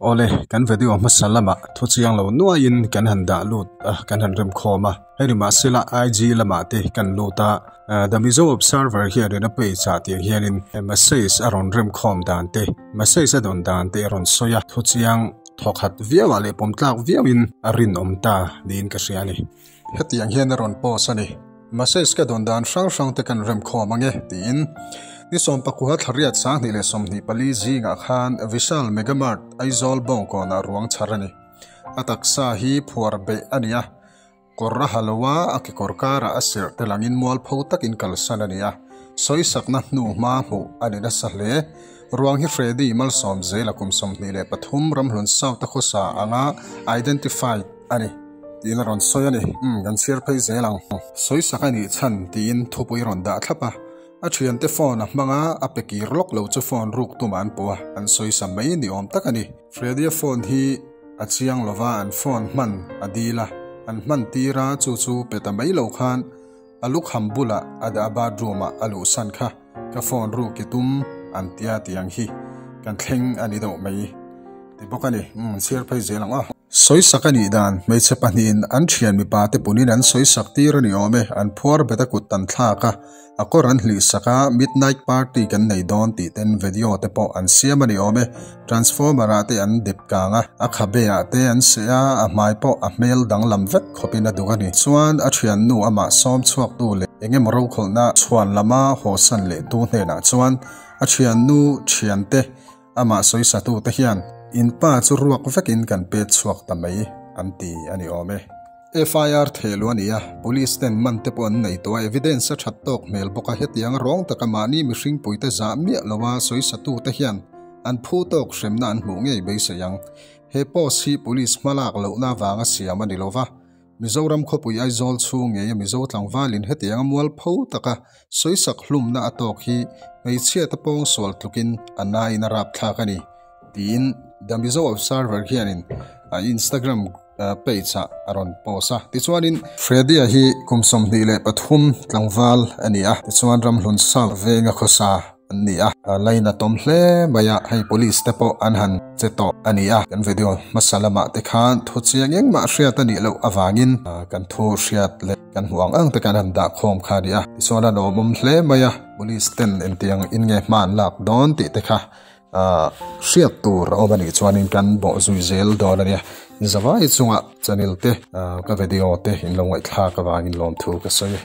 Awle, kan video hmasa lamah thu chiang lo nuaiin kan han dah lut a, kan han remkhawm a. Hei ni mahsela IG lamah te kan lut a, The Mizo Observer hianin a page ah tiang hianin message a rawn remkhawm dan te, message a dawn dan te a rawn sawi a, thu chiang thawkhat viauah leh pawm tlak viauin a rinawm ta niin ka hria a ni. Hetiang hian a rawn post a ni. Message ka dawn dan hrang hrang te kan remkhawm ange tiin ni sawmpakua thlariat 2024 zingah khan Vishal Mega Mart Aizawl Bawngkawnah ruang chhar a ni. A taksa hi phuar beih a ni a, kawr a ha lo a, a kekawr karah a serh te langin mualpho takin kalsan a ni a, sawisakna hnu hma hmuh a ni nasa hle. Ruang hi Freddy malsawm zela kum 23 ramhlun South a khawsa anga identified a ni. Tiin a rawn sawi a ni. Umm, kan chhiar phei zel ang. Sawisak a nih chhan tiin thupui rawn dah thlap a. A thiante phone a hmang a, a pe kir lawk lo chu phone ruk tumah an puh a, an sawisa mai ni awm tak a ni. Freddy-a phone hi a chiang lova an phone hman a dil a, an hman tir a, chu chu pe ta mai lo khan a lukham bulah a dah bathroom ah a luhsan kha ka phone ruk i tum an tia tiang hi kan thleng a ni deuh mai ti bawk a ni. Umm, chhiar phei zel ang aw. Sawisak a nih dan, hmeichhe pahnihin an thian mipa te punin an sawisak tir a ni awm e, an phuar bet a kut an thlak a, a kawr an hlih sak a, midnight party kan nei dawn tih ten video te pawh an siam a ni awm e, transformer ah te an dep kang a, a khabe ah te an seh a, a hmai pawh a hmel danglam vek khawpin a duk a ni. Chuan a thiannu amah sawm chhuaktu leh engemaw rokhawlhna chhuan lama hawsan leh tu hnenah chuan a thiannu thiante Amah sawisatute hian in pa chu ruak vekin kan pet chhuak ta mai an ti a ni awm e. FIR thehluh a ni a, Police ten man te pawh an nei tawh a, evidence a that tawk hmel bawk a, hetiang rawng taka mahni mihring puite zah miah loa sawisatute hian an phu tawk hremna an hmuh ngei beisei ang. He post hi Police hmalak lohna avanga siam a ni lova, Mizoram khawpui Aizawl chhung ngeia Mizo tlangvalin hetianga mualpho taka sawisak hlumna a tawk hi hmeichhiata pawng sual tlukin a naiin a rapthlak a ni, tiin The Mizo Observer hianin a Instagram page ah a rawn post a. Tichuanin Freddy-a hi kum 23 tlangval a ni a, tichuan Ramhlun South venga khawsa an ni a, lainatawm hle mai a, hei police te pawh an han che tawh a ni a, kan video hmasa lamah te khan thu chiang engmah hriat a nih loh avangin kan thu hriat leh kan hmuh ang ang te kan han dah khawm kha a ni a, tichuan a lawmawm hle mai a, police ten engtiang in nge hma an lak dawn tih te kha hriat tur a awm a nih chuanin kan bawh zui zel dawn a nia, zavai chunga channel te ka video te in lo ngaihthlak avangin lawmthu ka sawi.